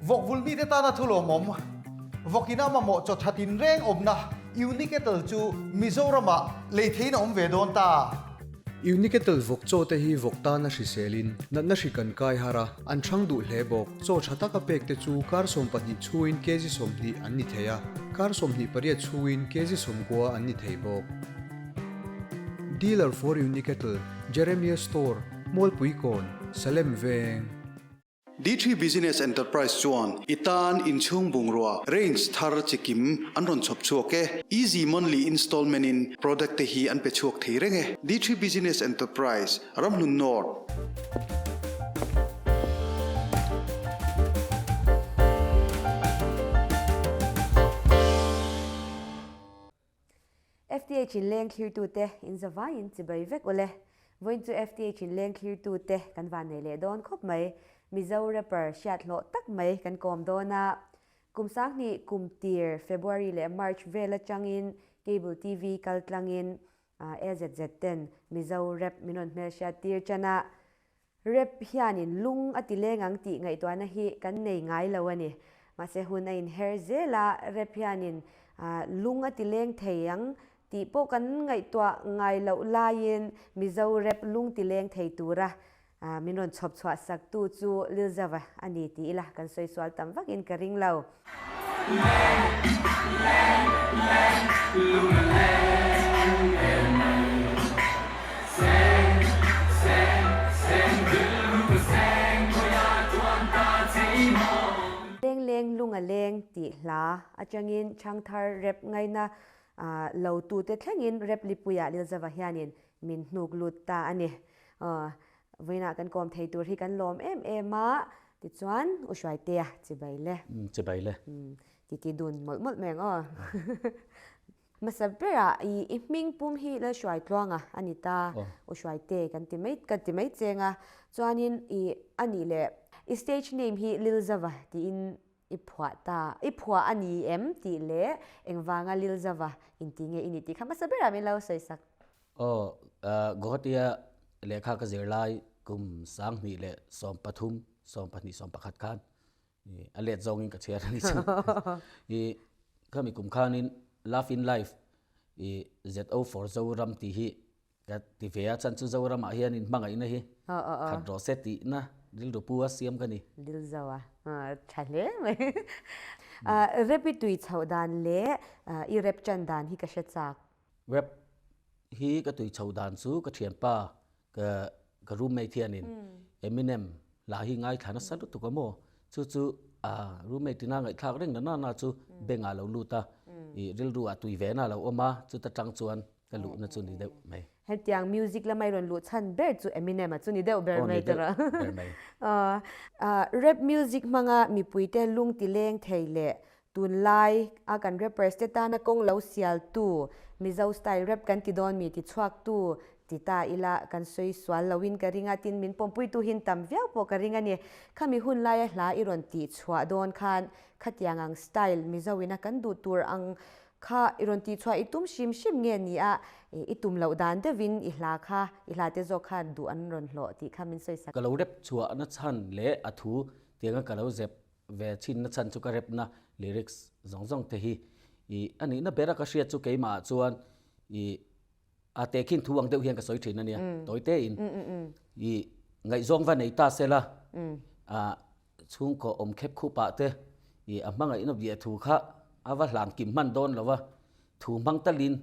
Vawk vul mite tana thu lawmawm, vawk ina mamawh chaw tha tinreng awmna Unicattle chu Mizoramah lei theiin a awm ve dawn ta. Unicattle vawk chaw te hi vawk tana hriselin natna hri kan kai har a, an hrang duh hle bawk. Chaw tha taka pek te chu kar 12 chhungin kg 20 an ni thei a, kar 28 chhungin kg 90 an ni thei bawk. Dealer for Unicattle, Jeremiah Store, Mualpui Kawn, Salem Veng. D3 Business Enterprise chuan i tan inchhung bungrua range thar chi kim an rawn chhawp chhuak e. Easy monthly installment in product te hi an pe chhuak thei reng e. D3 Business Enterprise, Ramhlun North. FTH in leng thlirtute in zavaiin chibai vek ule. Vawiin chu FTH in leng thlirtute kan van nei leh dawn khawp mai. Mizo rapper hriat hlawh tak mai kan kawm dawn a. Kum sanghnih kum tir February leh March vel atangin Cable TV kal tlangin AZZ ten Mizo rap min rawn hmelhriat tir tan a. Rap hianin lung a ti leng ang tih ngaihtuahna hi kan nei ngai lo a ni. Mahse hun a inher zel a, rap hianin lung a ti leng thei ang tih pawh kan ngaihtuah ngai loh laiin Mizo rap lung ti leng thei tura min rawn chhawp chhuah saktu chu Lilzava a ni tih ila kan sawi sual tam vakin ka ring lo. Leng leng lung a leng tih hla atangin Changthar rep ngaina lo tute thlengin rep lipuiah Lilzava hianin min hnuk lut ta a ni. Vawiinah kan kawm thei tur hi kan lawm em em a, tichuan U Hruaitea chibai le. Chibai le. Titi dun mawlh mawlh mai ang aw. Hmasa berah i i hming pum hi Lalhruai Tluanga a ni ta, U Hruaite kan ti mai kan ti mai cheng a, chuanin i a nih leh i stage name hi Lilzava tiin i phuah ta, i phuah a ni em tih leh engvanga Lilzava inti nge i ni tih kha hmasa berah min lo sawi sak. Aw, Guwahati-a lehkha ka zir lai kum 2013, 12, 11 khan a let zawngin ka chhiar a ni chu. I khami kum khanin Love in Life i ZO for Zoram tih hi ka ti ve a, chuan chu Zoramah hianin hmangaihna hi khat rawh se tihna rilru pu a siam ka ni. Lilzo a tha hle mai. Rep i tui chhoh dan leh i rep chan dan hi ka hre chak. Rap hi ka tui chho dan chu ka thianpa ka ka roommate hianin Eminem lah hi ngaithla nasa lutuk a maw chu chu a roommate ina ngaihthlak reng na na chu bengah a lo lut a ih rilru ah tui ve na a lo awm a chuta tang chuan ka luhna chu ni deuh mai. Hetiang music lama i rawn luh chhan ber chu Eminem a chu ni deuh ber mai tawh a. Rap music hmanga mipuite lung ti leng thei leh Tunlai a kan rappers te tana kawng lo sial tu, Mizo style rap kan ti dawn mi ti chhuak tu ti ta ila kan sawi sual lo in ka ring a, tin min pawmpui tu hin tam viau pawh ka ring a ni. Khami hun laia hla i rawn tih chhuah dawn khan khatiang ang style Mizo ina kan duh tur ang kha i rawn tih chhuah i tum hrim hrim nge ni a, i tum loh dan deuhin i hla kha i hla te zawk khan duh an rawn hlawh tih kha min sawi sak. Ka lo rap chhuah na chhan leh a thu tianga ka lo zep Ve chhinna chhan chu ka repna lyrics zawng zawng te hi i a nihna bera ka hriat chu keimah ah chuan i a tehkhin thu ang deuh hian ka sawi thin a nia tawi te in i ngaihzawng va nei ta sela a chhungkaw awm khep khup ah te i a hmangaihna biah thu kha a va hlan kim hman dawn lo va thu hmang talin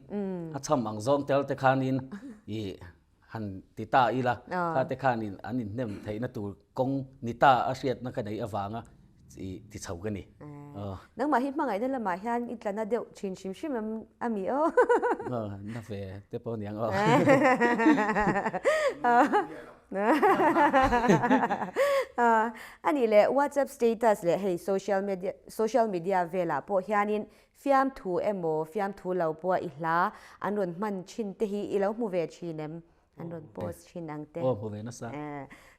a chham ang zawng tel te khanin i Han ti ta ila, kha te khanin an inhnem theihna tur kawng ni ta a hriatna ka neih avanga i ti chho ka ni. Nangmah hi hmangaihna lamah hian i tlana deuh thin hrim hrim em a mi aw? Aw, na ve te pawh niang aw. Anih leh WhatsApp status leh hei social media social media velah pawh hianin Fiamthu emaw fiamthu lo pawh i hla an rawn hman thin te hi i lo hmu ve thin em? An rawn post thin ang te. Aw hmu ve nasa.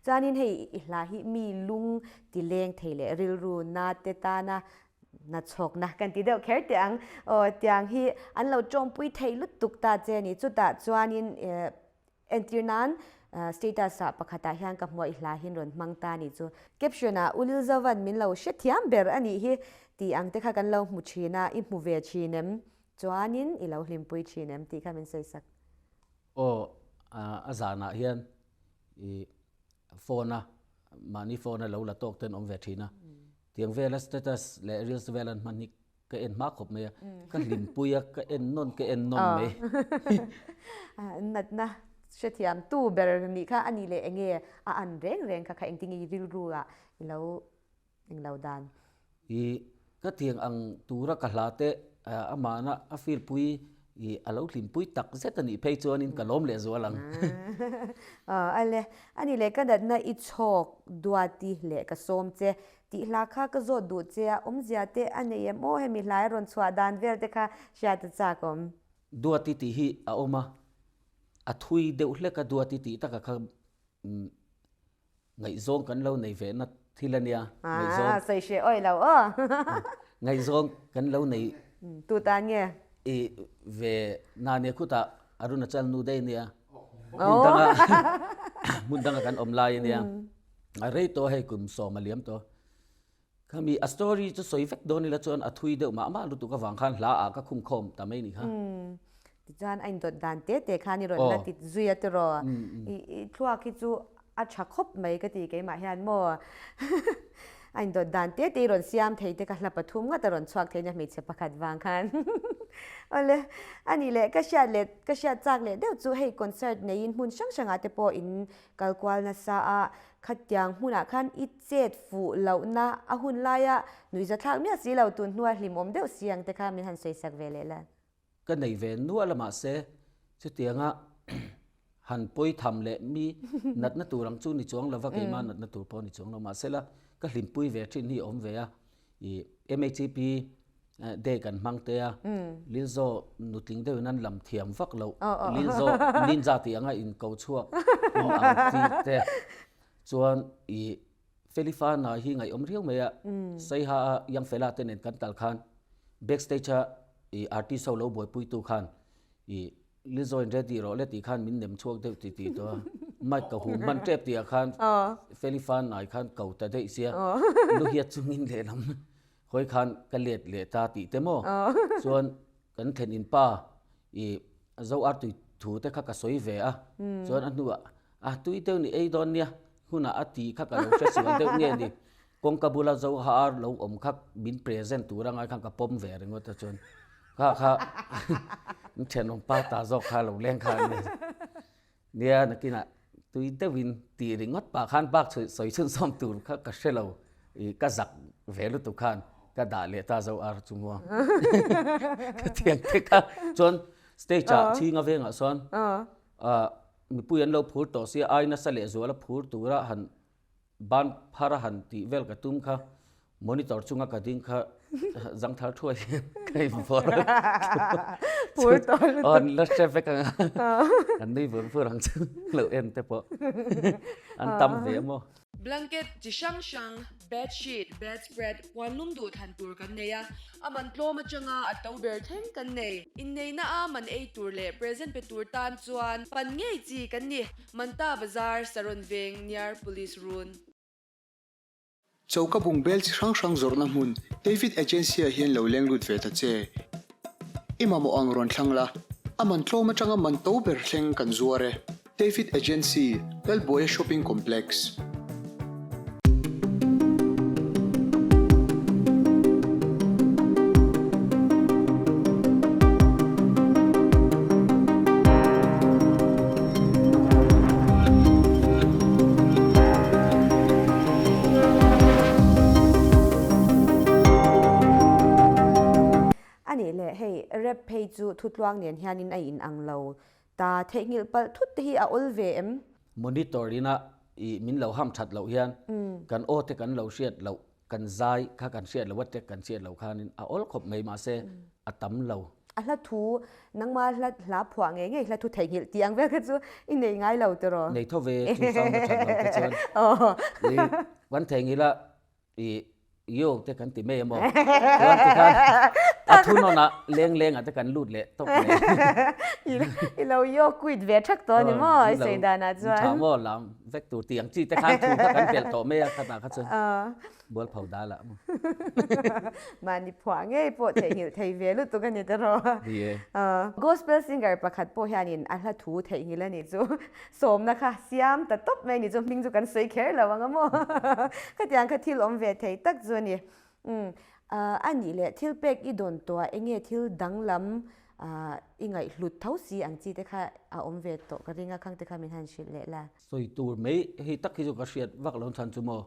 Chuanin hei i hla hi mi lung ti leng thei leh rilru na te tana na chhawkna kan ti deuh kher teh ang. Aw tiang hi an lo tawmpui thei lutuk ta che ni. Chutah chuanin entir nan. Status ah pakhatah hian ka hmuah i hla hian rawn hmang ta nih chu. Caption ah U Lilzovan min lo hrethiam ber a nih hi tih ang te kha kan lo hmu thin a, i hmu ve thin em? Chuanin i lo hlimpui thin em tih kha min sawi sak. Aw, a zanah hian i phone a mahni phone a lo la tawk ten awm ve thin a. Tiang vela status leh reels vel an hman hi ka en hma khawp mai a, ka hlimpui a, ka en nawn ka en nawn mai. Natna hrethiam tu ber nih kha a nih leh enge a an reng reng kha kha engtin nge rilru ah i lo englo dan. I ka tiang ang tura ka hla te amahna a feel pui i a lo hlimpui tak zet a nih phei chuanin ka lawm leh zual ang. Aw ale, a nih leh ka natna i chhawk duati leh ka sawm che Tih hla kha ka zawt duh che a, awmzia te a nei em aw hemi hlai rawn chhuah dan vel te kha hriat a chak awm. Duati tih hi a awm a, a thui deuh hlek a Duati tih taka kha ngaihzawng kan lo nei ve na thil a nia, ngaihzawng. Aa sawi hreh awih lo aw. Ngaihzawng kan lo nei. Tu tan nge? I ve na nia khutah Arunachal nu daih nia, hmun danga hmun danga kan awm lai a nia. A rei tawh hei kum sawm a liam tawh. Khami a story chu sawi vek dawn ila chuan a thui deuh mah mah lutuk avang khan hla ah ka khum khawm ta mai ni kha. Tichuan a indawt dan te te khan i rawn la ti zui a tiraw. I thluak hi chu a tha khawp mai ka ti keimah hian maw. A indawt dan te te i rawn siam thei te ka hla pathum ngat a rawn chhuak thei nia hmeichhe pakhat vang khan. Awle, anih leh ka hriat leh ka hriat chak leh deuh chu hei concert neiin hmun hrang hrangah te pawh in Kal kual nasa a, khatiang hmunah khan i chet fuh lohna a hun laia nuihzathlak miah si lo tun hnua hlimawm deuh si ang te kha min han sawisak ve leh la. Ka nei ve nual a mahse chutianga han pawi tham leh mi natna tur ang chu ni chuang lova keimah natna tur pawh ni chuang lo mahsela ka hlimpui ve thin hi awm ve a i MHEP Day kan hmang te a, Lilzo nutling deuhin an lam thiam vak loh, Lilzo ninja tih anga in ko chhuak hmun ang chi te chuan i Felifana hi ngaihawm riau mai a, Saiha a Young Fella te nen kan kal khan backstage a i artist ho lo buaipui tu khan i Lilzo in ready rawh le tih khan min nem chhuak deuh ti ti tawh a, mic ka hum hman tep tih ah khan Felifana khan ko ta daih sia, luhiat chungin lehlam Hawi khan ka let leh ta tih te maw? Chuan kan thlen in pa i zo ar tui thu te kha ka sawi ve a, chuan a hnuah a tui deuh ni ei dawn nia hunah a ti kha ka lo hre sual deuh nge ni, kawngka bula zo ar lo awm kha min present tur angai khan ka pawm ve ringawt a chuan kha kha thenawm pa ta zawk kha lo leng kha a ni. Nia nakinah tui deuhin tih ringawt pah khan bak sawi chhunzawm tur kha ka hre lo i ka zak ve lutuk khan ka dah leh ta zo ar chu maw ka thiang te kha chuan stage ah chhinga vengah sawn mipui an lo phur tawh sia ai nasa leh zuala phur tura han Ban phar a han tih vel ka tum kha monitor chunga ka ding kha zangthar thuai hian ka invawr a. Phur tawh lutuk. Aw an la hre vek ang a. An nui vur vur ang chu lo en te pawh. An tam ve maw. Blanket chi hrang hrang, bed sheet, bed spread, puan lum duh thlan tur kan nei a, a man tlawm atanga a to ber thleng kan nei. Inneihna a man ei tur leh present pe tur tan chuan pan ngei chi kan ni. Manta Bazar, Saron Veng, near Police Run. Choka bungbel chi hrang hrang zawrhna hmun David Agency-ah hian lo leng lut ve ta che. I mamawh ang rawn thlang la, a man tlawm atanga man to ber thleng kan zuar e. David Agency, Lalbuaia Shopping Complex. A nih leh hei rap phei chu thutluang nen hianin a in ang lo ta theihnghilh palh thut te hi a awl ve em? Monitor ina i min lo ham that loh hian kan aw te kan lo hriat loh kan zai kha kan hriat loh a tek kan hriat loh khanin a awl khawp mai mahse a tam lo. A hla thu nangma hla hla phuah ngei ngei hla thu theihnghilh tih ang vel kha chu i nei ngai lo tiraw? Nei tho ve chu sound a that loh te chuan i kan theihnghilh a i yo te kan ti mai emaw chuan tikhan. A thu nawnah leng lengah te kan lut leh tawp mai. I lo yo quit ve thak tawh a ni maw i sawi danah chuan. Tha maw lam vek tur tih ang chi te khan thu kha kan pelh tawh mai a khatah kha chuan bual pho dal ah maw. Mahni phuah ngei pawh theihnghilh thei ve lutuk a ni ta rawh. Ni e. Gospel singer pakhat pawh hianin a hla thu theihnghilh a nih chu. Sawmna kha siam ta tawp mai a ni chu hming chu kan sawi kher lo ang a maw. Khatiang kha thil awm ve thei tak chu a ni. Umm, a nih leh thil pek i dawn tawh a, enge thil danglam i ngaihhlut tho si ang chi te kha a awm ve tawh ka ring a, khang te kha min han hrilh leh la. Sawi tur mai hei tak hi chu ka hriat vak lo chhan chu maw,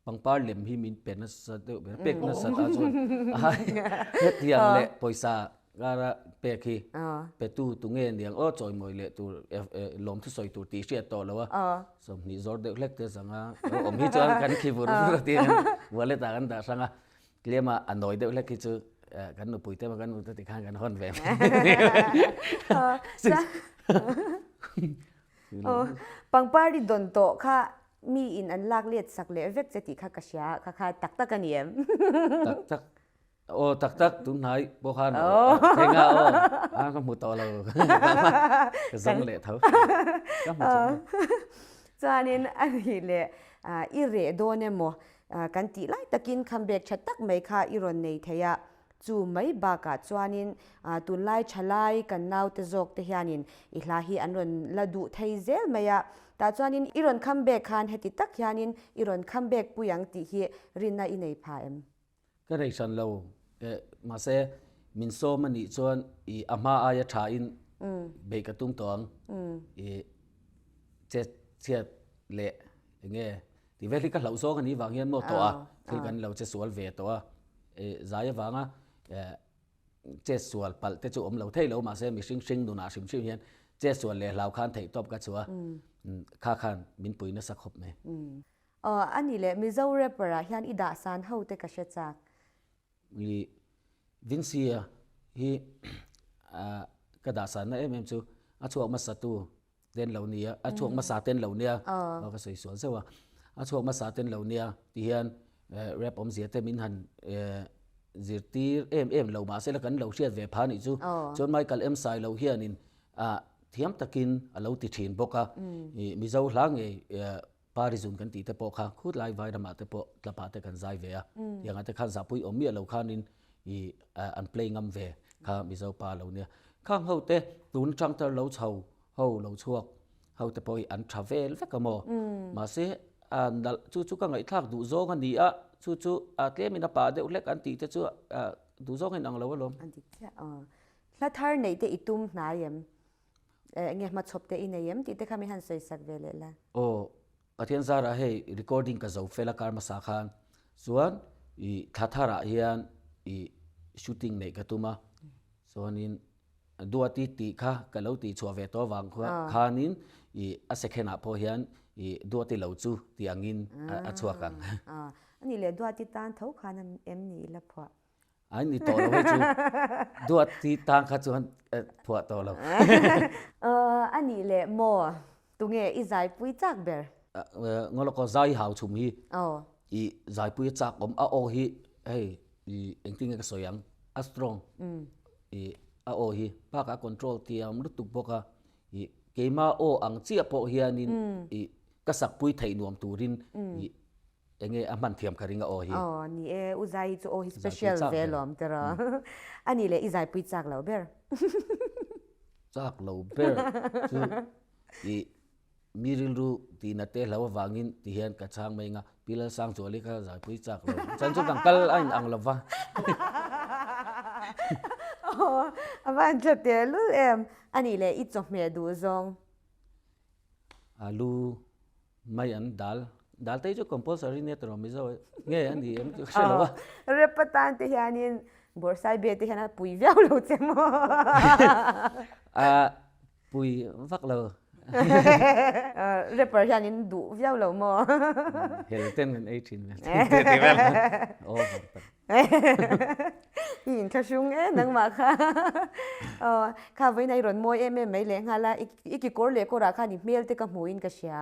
pangpar lem hi min pe nasa deuh ber, pek nasa ta chuan hetiang leh pawisa Kara pek hi petu tu nge niang aw chawimawi leh tur lawmthu sawi tur tih hriat tawh lo a, 20 zawr deuh hlek te zanga lo awm hi chuan kan khi vur vur a tiin wallet ah kan dah hrang a, tlem a a nawi deuh hlek hi chu kan nupui te emaw kan nute tikhan kan hawn ve mai. Pangpar i dawn tawh kha mi in an lak let sak leh vek che tih kha ka hria, kha kha tak tak a ni em? Tak tak. Aw tak tak tun hnai pawh khan thleng a aw a ka hmu tawh lo ka zawng leh tho ka hmu tawh lo. Chuanin a nih leh i reh dawn emaw kan tih lai takin comeback tha tak mai kha i rawn nei thei a, chu mai bakah chuanin tunlai thalai kan naute zawk te hianin i hla hi an rawn la duh thei zel mai a, tah chuanin i rawn comeback khan heti tak hianin i rawn comeback pui ang tih hi rinna i nei pha em? Ka rei hran lo eh, mahse min sawm a nih chuan i a hma aia tha in beih ka tum tawh ang i chet chhiat leh eng nge tih vel hi ka hlauh zawng a nih vang hian maw tawh a thil kan lo che sual ve tawh a eh zai avanga eh chet sual palh te chu awm lo thei lo mahse mihring hring nunah hrim hrim hian chet sual leh hlau khan theih tawp ka chhuah a kha khan min pui nasa khawp mai. Aw a ni leh Mizo rapper ah hian i dah san ho te ka hre chak. I Vincy-a hi ka dah sanna em em chu a chhuak hmasa tu ten lo nia, a chhuak hmasa ten lo nia, aw ka sawi sual zeuh a, a chhuak hmasa ten lo nia ti hian rap awmzia te min han zirtir em em lo mahse la kan lo hriat ve pha nih chu. Chuan Michael M Sailo hianin thiam takin a lo ti thin bawk a, Mizo hla ngei Parizun kan tih te pawh kha khut lai vai ramah te pawh tlapah te kan zai ve a, tiangah te khan zahpui awm miah lo khanin ih an play ngam ve kha Mizo pa lo nia. Khang ho te tun atang tar lo chho ho lo chhuak ho te pawh hi an tha vel vek a maw? Mahse a nalh chu chu ka ngaihthlak duh zawng a ni a, chu chu a tlemin a pah deuh hlek an tih te chu duh zawng a inang lo alawm. A dik chiah aw. Hla thar neih te i tum hnai em? Enge hmachhawp te i nei em tih te kha min han sawi sak ve leh la. Aw, Pathian zarah hei recording ka zo fel a kar hmasa khan chuan i thla tharah hian i shooting neih ka tum a, chuanin Duati tih kha ka lo tih chhuah ve tawh avang khanin i a second ah pawh hian i Duati lo chu tih angin a chhuak ang. A nih leh Duati tan tho khan em ni i la phuah? Ai ni tawh lo hei chu duat hi tang kha chuan phuah tawh lo. A nih leh maw tunge i zaipui chak ber? Ngawlawkaw zai hau chhum hi i zaipui a chak awm a aw hi hei i engtin nge ka sawi ang a strong i a aw hi bakah a control tiam lutuk bawk a i keima aw ang chiah pawh hianin i ka sakpui theih nuam turin i Enge a hman thiam ka ring a aw hi. Aw ni e, u zai hi chu aw hi special ve lawm te rawh. A nih leh i zaipui chak lo ber. Chak lo ber chu i mi rilru tihna te hlo avangin ti hian ka chhang mai anga Pi Lalsangzuali kha zaipui chak lo. Chuan chu kan kal a inang lo va. Aw a van tha tehlul em. A nih leh i chawhmeh duh zawng. Alu Mai an dal. Dal te hi chu compulsory nia tawh Mizo nge a ni em chu ka hre lo a. Rep atan te hianin Bawrhsai be te hian a pui viau lo che maw? A pui vak lo. Rapper hianin duh viau lo maw? Hel ten kan ei thin vel te ti vel. Over tak. I inthlahrung e nangmah kha. Aw kha vawiin a i rawn mawi em em mai lehnghal a, i kekawr leh kawrah khan i hmel te ka hmuhin ka hria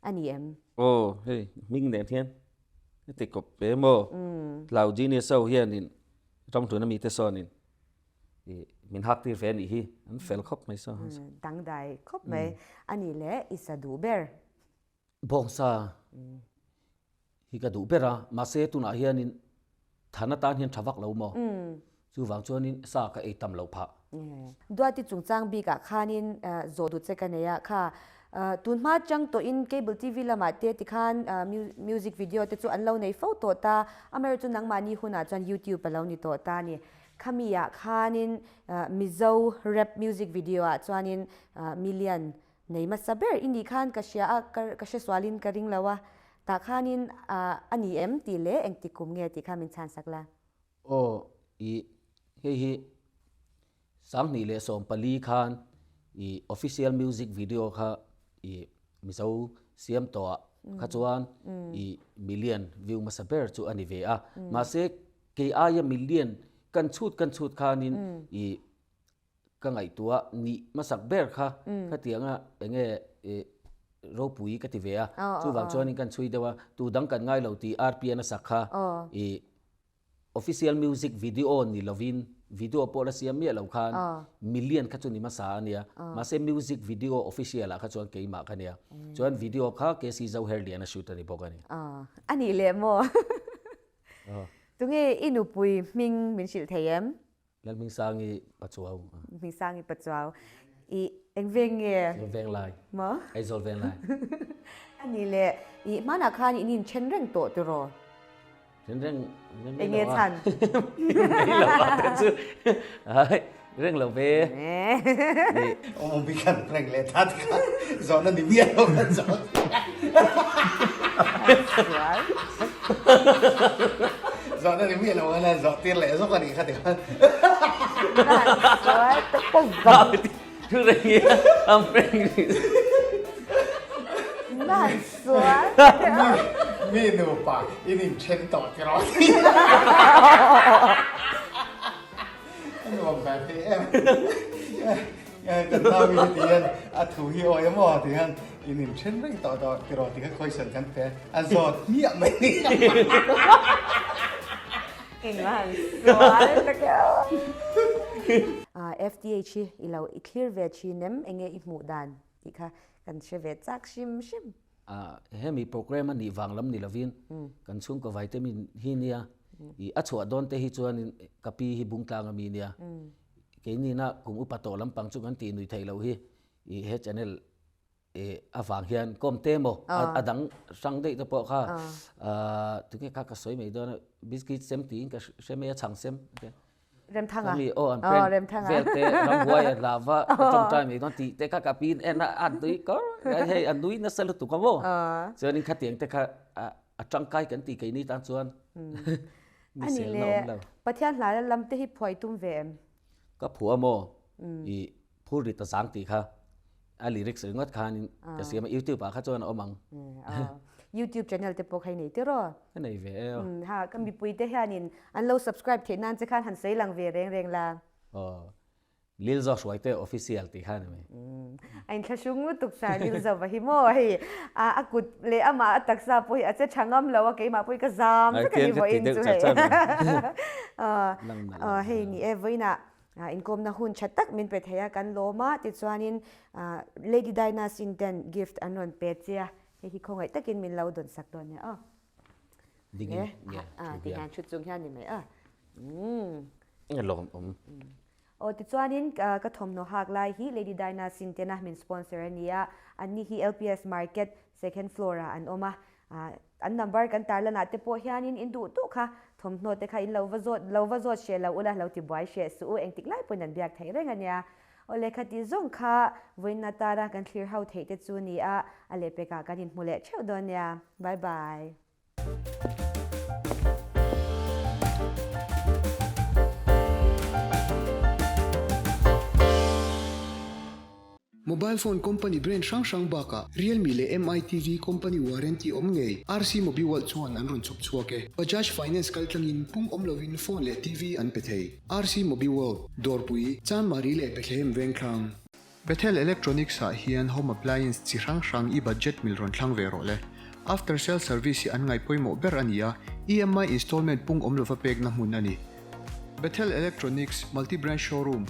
a ni em? Aw hei hming nen hian heti kawp ve maw? Tlau Genius ho hianin. Ramhlun ami te sawnin i min hak tir ve anih hi an fel khawp mai saw. Dangdai khawp mai a nih le i sa duh ber. Bawngsa hi ka duh ber a, mahse tunah hianin than atan hian tha vak lo maw? Chuvang chuanin sa ka ei tam loh phah. Duati chungchang bikah khanin zawh duh che ka nei a, kha tun hma chang tawhin cable TV lamah te tikhan music video te chu an lo nei fo tawh ta, amaherawhchu chu nangmahni hunah chuan YouTube a lo ni tawh ta a ni. Khami-ah khanin Mizo rap music video-ah chuanin million Nei hmasa ber i nih khan ka hria a, ka hre sualin ka ring lo a, tah khanin a ni em tih leh engtik kum nge tih kha min chhansak la. Aw, i hei hi 2014 khan i official music video kha i Mizo siam tawh ah kha chuan i million view hmasa ber chu a ni ve a, mahse kei aia million kan chhut kan chhut khanin i Ka ngaihtuah nih hmasak ber kha khatianga enge ropui ka ti ve a, chuvang chuanin kan chhui deuh a, tu dang kan ngai lo tih RPN a sak kha i official music video ni lovin video pawh la siam miah lo khan million kha chu ni hmasa a nia, mahse music video official ah kha chuan keimah ka nia, chuan video kha KC Zoherlian a shoot a ni bawk a ni. A nih leh maw? Tunge i nupui hming min hrilh thei em? Lalhmingsangi Pachuau. Hmingsangi Pachuau. I eng veng nge? Venglai. Maw? Aizawl Venglai. A nih le, i hmanah khan in inthen reng tawh tiraw? Then reng Eng nge chhan? Mai lo a te chu. Ai, reng lo ve. Awm hi khan reng leh ta te kha zawhna ni miah lo khan zawh. Sual. Zawhna ni miah lo khan a zawh tir leh zawk a nih kha ti khan. Sual te pawh vang. Thu reng hi am reng ni. Nan sual. Mi nupa in inthen tawh tiraw. A nuam ve thei em. Kan nau hi heti hian a thu hi awi emaw ti hian in inthen reng tawh tawh tiraw ti kha question kan pe a zawt hmiah mai. Engah sual tak e aw. FTH hi i lo i thlir ve thin em enge i hmuh dan tih kha kan hre ve chak hrim hrim. Hemi program a nih vang lam ni lovin kan chhungkaw vitamin hi nia i a chhuah dawn te hi chuanin ka pi hi bungtlang ami nia keinina kum upa tawh lampang chu kan tih nui theih loh hi i he channel avang hian kawm te maw a dang hrang daih te pawh kha tunge kha ka sawi mai dawn a biscuit sem tiin ka hre mai a chhang sem. Remthanga. Kami aw an prank Remthanga. vel te ramhuai a lava ka tawngtai mai dawn tih te kha ka pin en a a nui kawr hei a nui nasa lutuk a maw. Chuanin khatiang te kha a tangkai kan tih keini tan chuan Ani miselna awm le lo. Pathian hla lam te hi phuai tum ve em? Ka phua maw i phur ri ta zang tih kha a lyrics ringawt khanin ka siam a youtube ah kha chuan a awm ang. Youtube channel te pawh kha i nei tiraw? Ka nei ve e aw. Ha ka mipui te hianin an lo subscribe theih nan che khan han sawi lang ve reng reng la. Aw Lilzo Hruaite official tih kha a ni mai. A inthlahrung lutuk sa Lilzo va hi maw hei a kut leh amah a taksa pawh hi a che tha ngam lo a keimah pawh hi ka zam vek a ni vawiin chu hei. Aw hei ni e vawiinah Inkawmna hun tha tak min pe thei a, kan lawm a, tichuanin Lady Dinah Sin ten gift an rawn pe che a, hei hi khawngaih takin min lo dawn sak dawn nia aw. Dingin nge thu hian. Tihian thu chung hian ni mai a. Nge lawm awm. Aw tichuanin ka thawmhnaw hak lai hi Lady Dinah Sin tena min sponsor a ni a, anni hi LPS Market second floor ah an awm a, An number kan tarlan ah te pawh hianin in duh duh kha thawmhnaw te kha in lo va zawt lo va zawt hreh lo ula lo ti buai hreh suh u engtik lai pawhin an biak theih reng a nia. Aw lehkha tih zawng kha vawiin atana kan thlir ho theih te chu ni a, a lehpekah kan inhmu leh theuh dawn nia. Bye bye. Mobile phone company brand hrang hrang bakah Realme leh Mi TV company warranty awm ngei RC Mobiworld chuan an rawn chhawp chhuak e. Bajaj Finance kaltlangin pung awm lovin phone leh TV an pe thei. RC Mobiworld, Dawrpui, Chanmari leh Bethlehem Vengthlang. Bethel Electronics ah hian home appliance chi hrang hrang i budget mil rawn thlang ve rawh le. After sale service hi an ngaih pawimawh ber a ni a, EMI installment pung awm lova pekna hmun a ni. Bethel Electronics Multi Brand Showroom.